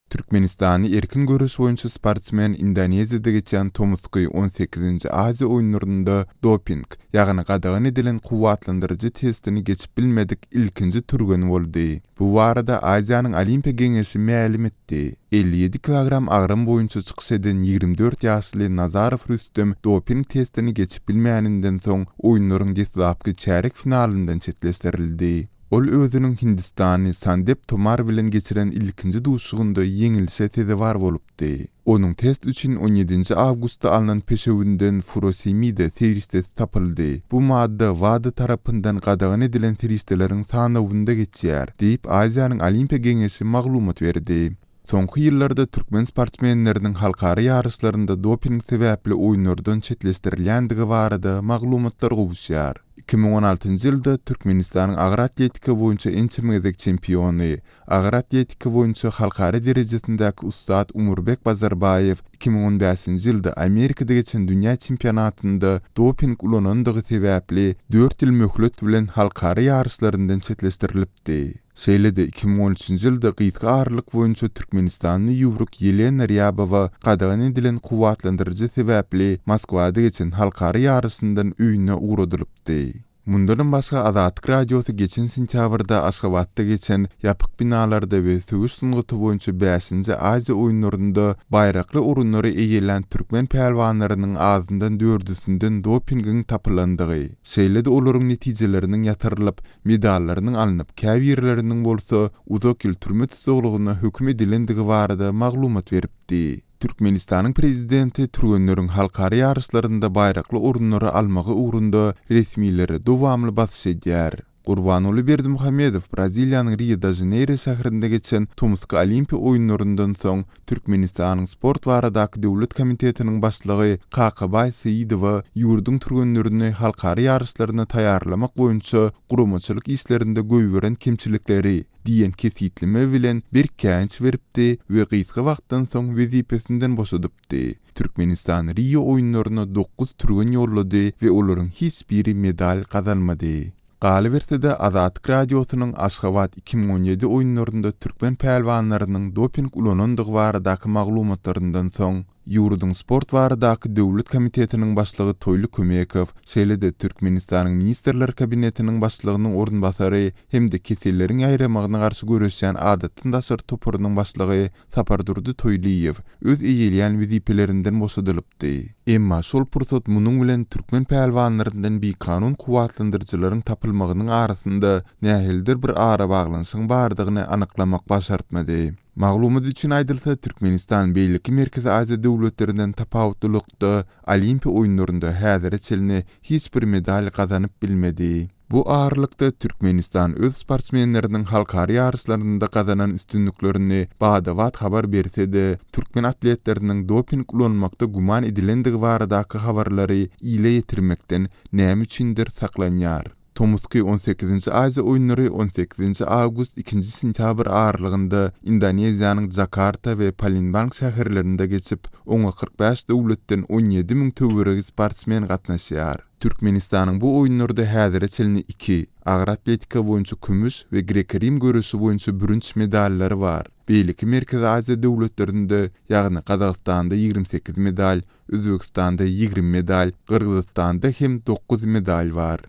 Türkmenistanly erkin göreş boýunça sportsmen Indoneziýada geçýän tomusky on sekizinji Aziýa oýunlarynda doping, ýagny gadagan edilen kuwwatlandyryjy testini geçip bilmedik ilkinji türgen boldy. Bu barada Aziýanyň Olimpiýa geňeşi mälim etdi. 57 kilogram agram boýunça çykyş eden 24 ýaşly Nazarow Rüstem doping testini geçip bilmäninden soň oýunlaryň deslapky çärýek finalyndan çetleşdirildi. Ol özüniň hindistanly Sandep Tomar bilen geçiren ilkinji duşuşygynda ýeňilişe sezewar bolupdy. Onuň test üçin on ýedinji awgustda alnan peşewinden furosemide serişdesi tapyldy. Bu madda WADA tarapyndan gadagan edilen serişdeleriň sanawynda geçýär, diýip, Aziýanyň Olimpiýa geňeşi maglumat berdi. Soňky ýyllarda türkmen sportsmenleriniň halkara ýaryşlarynda doping sebäpli oýunlardan çetleşdirilýändigi barada maglumatlar gowuşýar. 2016-njy ýylda Türkmenistanyň agyr atletika boýunça ençeme gezek çempiony, agyr atletika boýunça halkara derejesindäki ussat Umurbek Bazarbaýew 2015-nji ýylda Amerikada geçen dünýä çempionatynda doping ulanandygy sebäpli dört ýyl möhlet bilen halkara ýaryşlaryndan çetleşdirilipdi. Şeýle-de, 2013-nji ýylda gysga aralyk boýunça türkmenistanly ýüwrük Ýelena Rýabowa gadagan edilen kuwwatlandyryjy sebäpli Moskwada geçen halkara ýaryşyndan öýüne ugradylypdy. Mundanam başga Azatlyk Radiosy geçen sentýabrda Aşgabatda geçen ýapyk binalarda we söweş sungaty boýunça bäşinji Aziýa oýunlarynda baýrakly orunlary eýelän türkmen pälwanlarynyň azyndan dördüsinden dopingiň tapylandygy, şeýle-de olaryň netijeleriniň ýatyrylyp, medallarynyň alnyp, käbirleriniň bolsa uzak ýyl türme tussaglygyna höküm edilendigi barada maglumat beripdi. Türkmenistanyň prezidenti türgenleriň halkara ýaryşlarynda baýrakly orunlary almagy ugrunda resmilere dowamly basyş edýär. Gurbanguly Berdimuhamedow Braziliýanyň Rio-de-Žaneýro şäherinde geçen tomusky Olimpiýa oýunlaryndan soň Türkmenistanyň Sport baradaky döwlet komitetiniň başlygy Kakabaý Seýidowa ýurduň türgenlerini halkara ýaryşlaryna taýýarlamak boýunça guramaçylyk işlerinde goýberen kemçilikleri diýen kesgitleme bilen berk käýinç beripdi we gysga wagtdan soň wezipesinden boşadypdy. Türkmenistan Rio oýunlaryna dokuz türgen ýollady we olaryň hiç biri medal gazanmady. Galyberse-de, Azatlyk Radiosynyň Aşgabat 2017 oýunlarynda türkmen pälwanlarynyň doping ulanandygy baradaky maglumatlaryndan soň, ýurduň Sport baradaky döwlet komitetiniň başlygy Toýly Kömekow, şeýle-de Türkmenistanyň Ministrler Kabinetiniň başlygynyň orunbasary hem-de keselleriň ýaýramagyna garşy göreşýän adatdan daşary toparynyň başlygy Sapardurdy Toýlyýew öz eýeleýän wezipelerinden boşadylypdy. Emma şol pursat munuň bilen türkmen pälwanlaryndan bikanun kuwwatlandyryjylaryň tapylmagynyň arasynda nähilidir bir arabaglanyşygyň bardygyny anyklamak başartmady. Maglumat üçin aýdylsa, Türkmenistan beýleki Merkezi Aziýa döwletlerinden tapawutlylykda Olimpiýa oýunlarynda häzire çenli hiç bir medal gazanyp bilmedi. Bu aralykda, Türkmenistan öz sportsmenleriniň halkara ýaryşlarynda gazanan üstünliklerini bada-bat habar berse-de, türkmen atletleriniň doping ulanmakda güman edilendigi baradaky habarlary ile ýetirmekden näme üçindir saklanýar. Tomusky on sekizinji Aziýa oýunlary on sekizinji awgust, ikinji sentýabr aralygynda Indoneziýanyň Jakarta we Palembang şäherlerinde geçip, oňa 45 döwletden 17 000 töweregi sportsmen gatnaşýar. Türkmenistanyň bu oýunlarda häzire çenli iki, agyr atletika boýunça kümüş we grek-rim göreşi boýunça bürünç medallary bar. Beýleki Merkezi Aziýa döwletlerinde, ýagny Gazagystanda 28 medal, Özbegistanda 20 medal, Gyrgyzystanda hem dokuz medal bar.